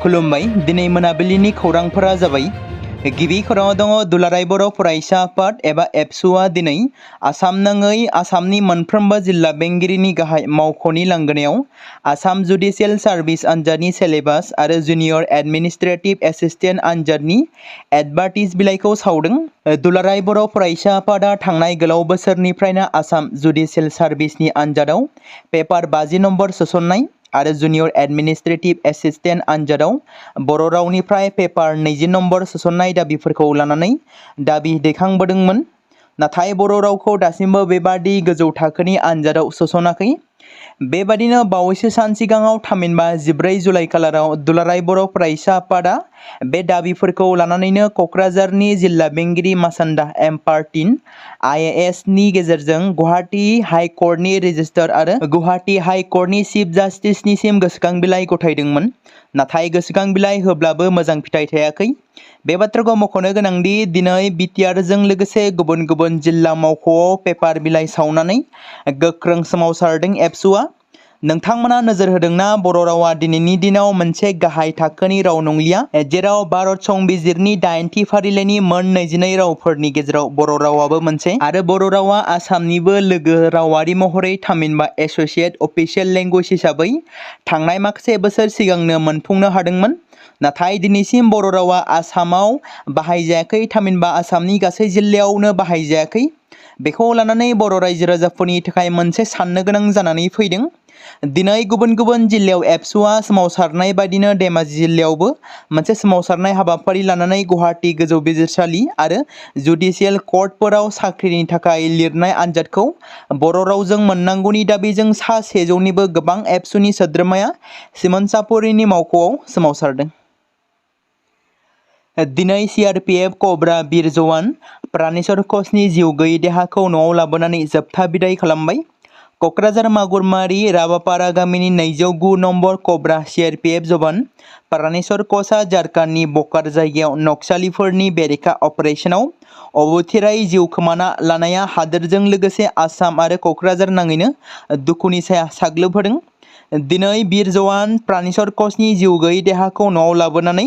खुलुमबाय दिनै मोनाबिलिनि खौरांफोरा जाबाय गिबि खौराङाव दङ दुलाराय बर' फरायसा आफाद एबा एबसुआ दिनै आसाम नाङै आसामनि मोनफ्रोमबो जिल्ला बेंगिरिनि गाहाय मावख'नि लांगोनायाव आसाम जुडिसियेल सार्भिस आनजादनि सिलेबास आरो जुनियर एडमिनिस्ट्रेटिभ एसिस्टेन्ट आनजादनि एडभार्टिस बिलाइखौ सावदों। दुलाराय बर' फरायसा आफादा थांनाय गोलाव बोसोरनिफ्रायनो आसाम जुडिसियेल सार्भिसनि आनजादाव पेपार 50 नम्बर सोसननाय आरो जुनियर एडमिनिस्ट्रेटिभ एसिस्टेन्ट आनजादाव बर' रावनिफ्राय पेपार 20 नम्बर सोसननाय दाबिफोरखौ लानानै दाबि दैखांबोदोंमोन। नाथाय बर' रावखौ दासिमबो बेबादि गोजौ थाखोनि आनजादाव सोसनाखै। बेबादिनो बावैसो सान सिगाङाव थामहिनबा 14 जुलाइ खालाराव दुलाराय बर' फरायसा आफादा बे दाबिफोरखौ लानानैनो क'क्राझारनि जिल्ला बेंगिरि मासान्दा एम पार्टिन IAS नि गेजेरजों गुवाहाटी हाइ कर्टनि रेजिस्ट्रार आरो गुवाहाटी हाइ कर्टनि चिफ जास्टिसनिसिम गोसोखां बिलाइ गथायदोंमोन। नाथाय गोसोखां बिलाइ होब्लाबो मोजां फिथाइ थायाखै। बे बाथ्राखौ मख'नो गोनांदि दिनै BTR जों लोगोसे गुबुन गुबुन जिल्ला मावख'आव पेपार बिलाइ सावनानै गोख्रों सोमावसारदों एबसुआ। नोंथांमोना नोजोर होदोंना बर' रावा दिनैनि दिनाव मोनसे गाहाय थाखोनि राव नंलिया, जेराव भारत संबिजिरनि 8थि फारिलाइनि मोन 22 रावफोरनि गेजेराव बर' रावाबो मोनसे आरो बर' रावा आसामनिबो लोगो रावारि महरै थामहिनबा एसोसिएट अफिसियेल लेंगुवेज हिसाबै थांनाय माखासे बोसोर सिगांनो मोनफुंनो हादोंमोन। नाथाय दिनैसिम बर' रावा आसामाव बाहायजायाखै थामहिनबा आसामनि गासै जिल्लायावनो बाहायजायाखै। बेखौ लानानै बर' रायजो राजाफोरनि थाखाय मोनसे साननो गोनां जानानै फैदों। दिनै गुबुन गुबुन जिल्लायाव एबसुआ सोमावसारनाय बायदिनो धेमाजि जिल्लायावबो मोनसे सोमावसारनाय हाबाफारि लानानै गुवाहाटी गोजौ बिजिरसालि आरो जुडिसियेल कर्टफोराव साख्रिनि थाखाय लिरनाय आनजादखौ बर' रावजों मोननांगौनि दाबिजों सा 100निबो गोबां एबसुनि सोद्रोमाया सिमोनसापुरिनि मावख'आव सोमावसारदों। दिनै CRPF कब्रा बिर जवान प्राणेश्वर कचनि जिउ गैयै देहाखौ न'आव लाबोनानै जोबथा बिदाय खालामबाय। क'क्राझार मागुरमारि राबापारा गामिनि 209 नम्बर कब्रा CRPF जवान प्राणेश्वर कचआ झारखंडनि बकार जायगायाव नक्सालिफोरनि बेरेखा अपारेशनाव अबथिरायै जिउ खोमाना लानाया हादोरजों लोगोसे आसाम आरो क'क्राझार नाङैनो दुखुनि साया साग्लोबहोदों। दिनै बिर जवान प्राणेश्वर कचनि जिउ गैयै देहाखौ न'आव लाबोनानै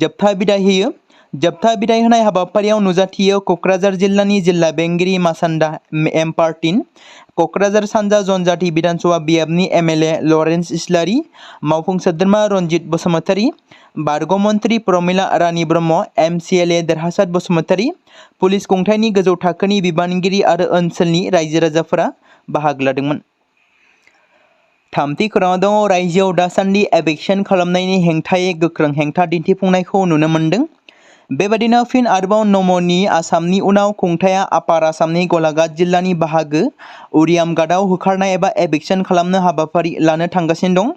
जोबथा बिदाय होयो। जोबथा बिदाय होनाय हाबाफारियाव नुजाथियो क'क्राझार जिल्लानि जिल्ला बेंगिरि मासान्दा एम पार्टिन, क'क्राझार सानजा जनजाति बिधानसभा बियाबनि MLA लरेन्स इस्लारि, मावफुं सोद्रोमा रनजित बसुमतारी, बारग' मन्त्रि प्रमिला रानी ब्रह्म, MCLA देरहासात बसुमतारी, पुलिस खुंथायनि गोजौ थाखोनि बिबानगिरि आरो ओनसोलनि रायजो राजाफोरा बाहागो लादोंमोन। थामथि खौराङाव दङ रायजोआव दासान्दि एभिक्सन खालामनायनि हेंथायै गोख्रों हेंथा दिन्थिफुंनायखौ नुनो मोन्दों। बेबादिनो फिन आरोबाव नमनि आसामनि उनाव खुंथाया आपार आसामनि गलाघाट जिल्लानि बाहागो उरियामघाटआव होखारनाय एबा एभिक्सन खालामनो हाबाफारि लानो थांगासिनो दं।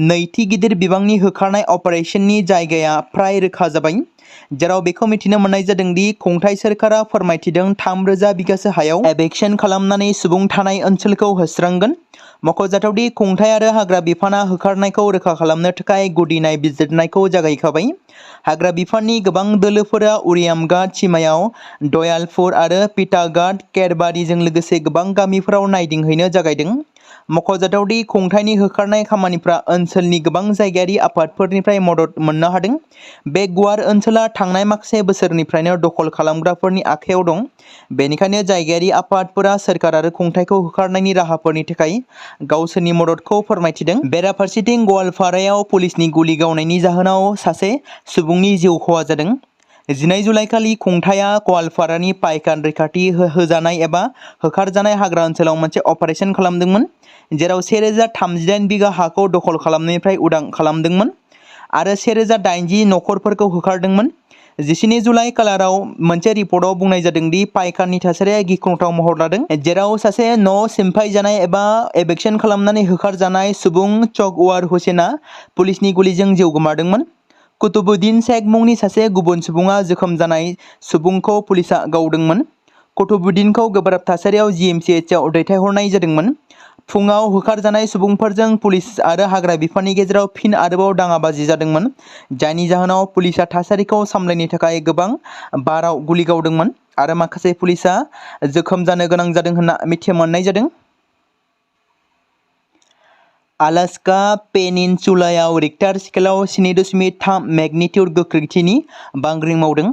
नैथि गिदिर बिबांनि होखारनाय अपारेशननि जायगाया फ्राय रोखा जाबाय, जेराव बेखौ मिथिनो मोननाय जादों दि खुंथाय सोरखारा फोरमायथिदों 3000 बिगासो हायाव एभिक्सन खालामनानै सुबुं थानाय ओनसोलखौ होस्रांगोन। मख'जाथावदि खुंथाय आरो हाग्रा बिफाना होखारनायखौ रोखा खालामनो थाखाय गुदि नायबिजिरनायखौ जागायखाबाय। हाग्रा बिफाननि गोबां दोलोफोरा उरियामघाट सिमायाव दयालपुर आरो पिटाघाट केरबारिजों लोगोसे गोबां गामिफोराव नायदिंहैनो जागायदों। मख'जाथावदि खुंथायनि होखारनाय खामानिफ्रा ओनसोलनि गोबां जायगायारि आफादफोरनिफ्राय मदद मोननो हादों। बे गुवार ओनसोला थांनाय माखासे बोसोरनिफ्रायनो दखल खालामग्राफोरनि आखायाव दं। बेनिखायनो जायगायारि आफादफोरा सोरखार आरो खुंथायखौ होखारनायनि राहाफोरनि थाखाय गावसोरनि मददखौ फोरमायथिदों। बेराफारसेथिं गवालपारायाव पुलिसनि गुलि गावनायनि जाहोनाव सासे सुबुंनि जिउ खहा जादों। 12 जुलाइ खालि खुंथाया गवालपारानि पाइकान रैखाथि होजानाय एबा होखारजानाय हाग्रा ओनसोलाव मोनसे अपारेशन खालामदोंमोन, जेराव 1038 बिगा हाखौ दखल खालामनायनिफ्राय उदां खालामदोंमोन आरो 1080 नखरफोरखौ होखारदोंमोन। 17 जुलाइ खालाराव मोनसे रिपर्टआव बुंनाय जादों दि पाइकाननि थासारिया गिख्रंथाव महर लादों, जेराव सासे न' सिमफायजानाय एबा एभिक्सन खालामनानै होखारजानाय सुबुं चकवार हुसेना पुलिसनि गुलिजों जिउ गोमादोंमोन। कुतुबुद्दीन शेख मुंनि सासे गुबुन सुबुङा जोखोम जानाय सुबुंखौ पुलिसआ गावदोंमोन। कुतुबुद्दीनखौ गोब्राब थासारियाव GMCHआव दैथायहरनाय जादोंमोन। फुङाव होखारजानाय सुबुंफोरजों पुलिस आरो हाग्रा बिफाननि गेजेराव फिन आरोबाव दाङाबाजि जादोंमोन, जायनि जाहोनाव पुलिसआ थासारिखौ सामलायनो थाखाय गोबां बाराव गुलि गावदोंमोन आरो माखासे पुलिसआ जोखोम जानो गोनां जादों होनना मिथिनो मोननाय जादों। आलास्का पेनिनसुलायाव रिक्टार स्केलाव 7.3 मेगनिट्युड गोख्रैथिनि बांग्रिं मावदों।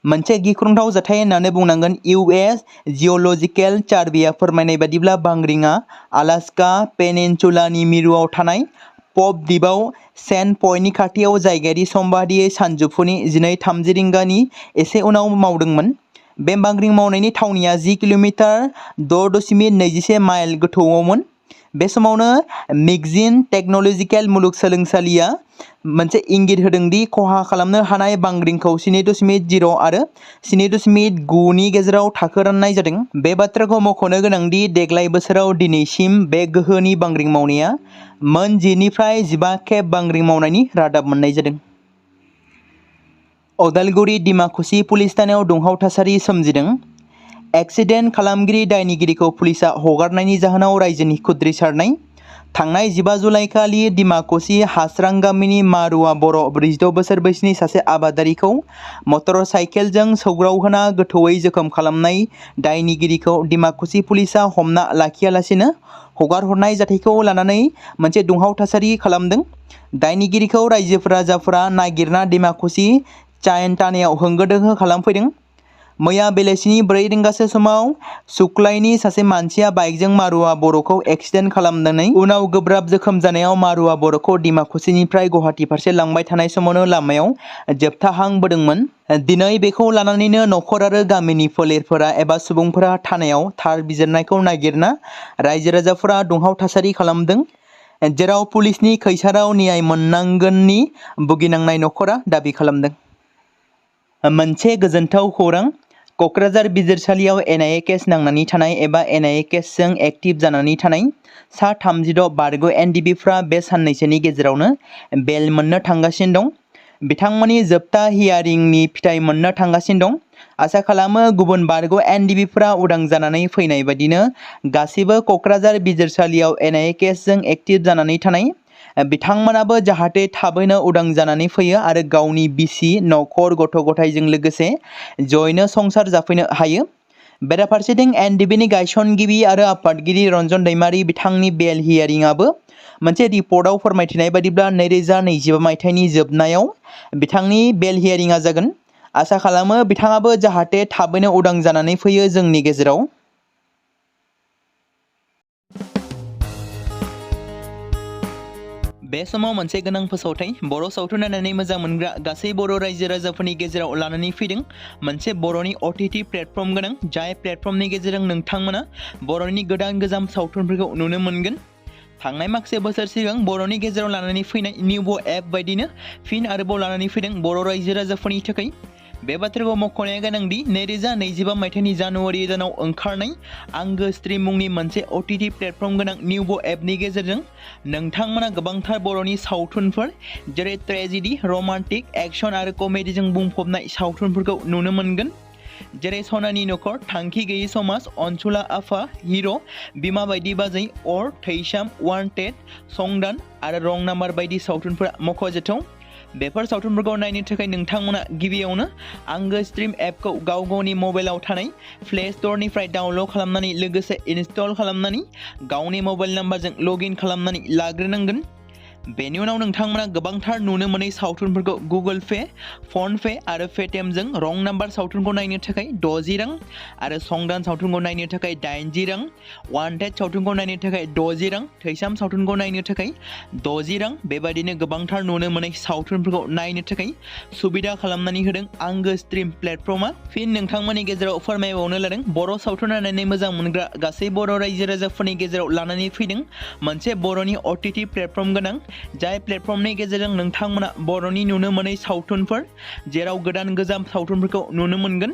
मोनसे गिख्रंथाव जाथाय होननानै बुंनांगोन। US जिअलजिकेल सार्भेआ फोरमायनाय बादिब्ला बांग्रिंआ आलास्का पेनिनसुलानि मिरुआव थानाय पप द्वीपआव सेन्ट पइन्टनि खाथियाव जायगायारि सम बादियै सानजौफुनि 12:30 रिंगानि एसे उनाव मावदोंमोन। बे बांग्रिं मावनायनि थावनिया 10 किल'मिटार (6.21 माइल) गोथौआवमोन। बे समावनो मिगजिन टेक्न'लजिकेल मुलुगसोलोंसालिया मोनसे इंगित होदों दि खहा खालामनो हानाय बांग्रिंखौ 7.0 आरो 7.9 नि गेजेराव थाखो राननाय जादों। बे बाथ्राखौ मख'नो गोनांदि देग्लाय बोसोराव दिनैसिम बे गोहोनि बांग्रिं मावनाया मोन 10 निफ्राय 15 खेब बांग्रिं मावनायनि रादाब मोननाय जादों। अदालगुरि डिमाकुसि पुलिस थानायाव दुंहाव थासारि सोमजिदों। एक्सिडेन्ट खालामगिरि दायनिगिरिखौ पुलिसआ हगारनायनि जाहोनाव रायजोनि खुद्रिसारनाय। थांनाय 15 जुलाइ खालि डिमाकुसि हास्रां गामिनि मारुवा बर' 46 बोसोर बैसोनि सासे आबादारिखौ मटर साइकेलजों सौग्रावहोना गोथौयै जोखोम खालामनाय दायनिगिरिखौ डिमाकुसि पुलिसआ हमना लाखियालासेनो हगारहरनाय जाथायखौ लानानै मोनसे दुंहाव थासारि खालामदों। दायनिगिरिखौ रायजो राजाफोरा नागिरना डिमाकुसि चाइन थानायाव होंगो दोंगो खालामफैदों। मैया बेलासिनि 4 रिंगासो समाव सुक्लायनि सासे मानसिया बाइकजों मारुवा बर'खौ एक्सिडेन्ट खालामनानै उनाव गोब्राब जोखोम जानायाव मारुवा बर'खौ डिमाकुसिनिफ्राय गुवाहाटी फारसे लांबाय थानाय समावनो लामायाव जोबथाहां बोदोंमोन। दिनै बेखौ लानानैनो नखर आरो गामिनि फोलेरफोरा एबा सुबुंफोरा थानायाव थार बिजिरनायखौ नागिरना रायजो राजाफोरा दुंहाव थासारि खालामदों, जेराव पुलिसनि खैसाराव न्याय मोननांगोननि भुगिनांनाय नखरा दाबि खालामदों। मोनसे गोजोनथाव खौरां। क'क्राझार बिजिरसालियाव NIA केस नांनानै थानाय एबा NIA केसजों एक्टिभ जानानै थानाय सा 36 बारग' NDBफ्रा बे साननैसोनि गेजेरावनो बेल मोननो थांगासिनो दं। बिथांमोननि जोबथा हियारिंनि फिथाय मोननो थांगासिनो दं। आसा खालामो गुबुन बारग' NDBफ्रा उदां जानानै फैनाय बादिनो गासैबो क'क्राझार बिजिरसालियाव NIA केसजों एक्टिभ जानानै थानाय बिथांमोनाबो जाहाथे थाबैनो उदां जानानै फैयो आरो गावनि बिसि, नखर, गथ' गथायजों लोगोसे जयैनो संसार जाफैनो हायो। बेराफारसेथिं NDBनि गायसनगिरि आरो आफादगिरि रन्जन दैमारि बिथांनि बेल हियारिंआबो मोनसे रिपर्टआव फोरमायथिनाय बादिब्ला 2025 मायथाइनि जोबनायाव बिथांनि बेल हियारिंआ जागोन। आसा खालामो बिथाङाबो जाहाथे थाबैनो उदां जानानै फैयो जोंनि गेजेराव। बे समाव मोनसे गोनां फोसावथाय बर' सावथुन नायनानै मोजां मोनग्रा गासै बर' रायजो राजाफोरनि गेजेराव लानानै फैदों मोनसे बर'नि OTT प्लेटफर्म गोनां, जाय प्लेटफर्मनि गेजेरजों नोंथांमोना बर'नि गोदान गोजाम सावथुनफोरखौ नुनो मोनगोन। थांनाय माखासे बोसोर सिगां बर'नि गेजेराव लानानै फैनाय निउबो एप बायदिनो फिन आरोबाव लानानै फैदों बर' रायजो राजाफोरनि थाखाय। बे बाथ्राखौ मख'नाया गोनांदि 2025 मायथाइनि जानुवारि दानाव ओंखारनाय आंगो स्ट्रिम मुंनि मोनसे OTT प्लेटफर्म गोनां निउबो एपनि गेजेरजों नोंथांमोना गोबांथार बर'नि सावथुनफोर जेरै ट्रेजेडि, रमान्टिक, एक्शन आरो कमेडिजों बुंफबनाय सावथुनफोरखौ नुनो मोनगोन। जेरै सनानि नखर, थांखि गैयै समाज, अनसुला आफा, हिर', बिमा बायदि बाजै, अर, थैसाम, वान्टेड, संदान आरो रं नाम्बार बायदि सावथुनफोरा मख'जाथाव। बेफोर सावथुनफोरखौ नायनो थाखाय नोंथांमोना गिबियावनो आंगो स्ट्रिम एपखौ गाव गावनि मबाइलाव थानाय प्ले स्ट'रनिफ्राय डाउनल'ड खालामनानै लोगोसे इनस्टल खालामनानै गावनि मबाइल नाम्बारजों लग इन खालामनानै लाग्रोनांगोन। बेनि उनाव नोंथांमोना गोबांथार नुनो मोनै सावथुनफोरखौ गुगोल पे, फन पे आरो पेटिएमजों रं नाम्बार सावथुनखौ नायनो थाखाय 60 रां आरो संदान सावथुनखौ नायनो थाखाय 80 रां, वान्टेड सावथुनखौ नायनो थाखाय 60 रां, थैसाम सावथुनखौ नायनो थाखाय 60 रां बेबायदिनो गोबांथार नुनो मोनै सावथुनफोरखौ नायनो थाखाय सुबिदा खालामनानै होदों आंगो स्ट्रिम प्लेटफर्मआ। फिन नोंथांमोननि गेजेराव फोरमायबावनो लादों बर' सावथुन नायनानै मोजां मोनग्रा गासै बर' रायजो राजाफोरनि गेजेराव लानानै फैदों मोनसे बर'नि OTT प्लेटफर्म गोनां, जाय प्लेटफर्मनि गेजेरजों नोंथांमोना बर'नि नुनो मोनै सावथुनफोर जेराव गोदान गोजाम सावथुनफोरखौ नुनो मोनगोन।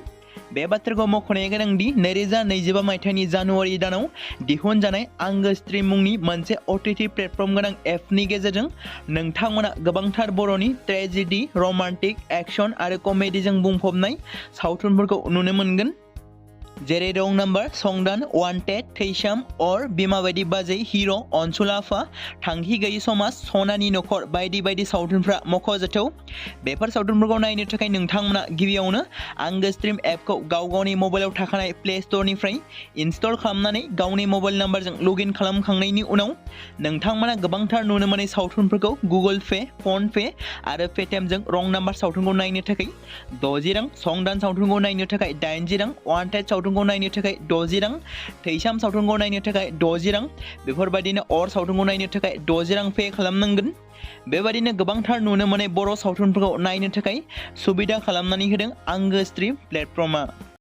बे बाथ्राखौ मख'नाया गोनांदि 2025 मायथाइनि जानुवारि दानाव दिहुनजानाय आंगो स्ट्रिम मुंनि मोनसे OTT प्लेटफर्म गोनां एपनि गेजेरजों नोंथांमोना गोबांथार बर'नि ट्रेजेडि, रमान्टिक, एक्शन आरो कमेडिजों बुंफबनाय सावथुनफोरखौ नुनो मोनगोन। जेरै रं नाम्बार, संदान, वान्टेड, थैसाम, अर, बिमा बायदि बाजै, हिर', अनसुलाफा, थांखि गैयि समाज, सनानि नखर बायदि बायदि सावथुनफ्रा मख'जाथाव। बेफोर सावथुनफोरखौ नायनो थाखाय नोंथांमोना गिबियावनो आंगो स्ट्रिम एपखौ गावनि मबाइलाव थाखानाय प्ले स्ट'रनिफ्राय इनस्टल खालामनानै गावनि मबाइल नाम्बारजों लगइन खालामखांनायनि उनाव नोंथांमोना गोबांथार नुनो मोनै सावथुनफोरखौ गुगोल पे, फन पे आरो पेटिएमजों रं नाम्बार सावथुनखौ नायनो थाखाय 60 रां, संदान सावथुनखौ नायनो थाखाय 80 रां, वान्टेड सावथुनखौ नायनो थाखाय 60 रां, थैसाम सावथुनखौ नायनो थाखाय 60 रां, बेफोरबायदिनो अर सावथुनखौ नायनो थाखाय 60 रां पे खालामनांगोन। बेबायदिनो गोबांथार नुनो मोनै बर' सावथुनफोरखौ नायनो थाखाय सुबिदा खालामनानै होदों आंगो स्ट्रिम प्लेटफर्मआ।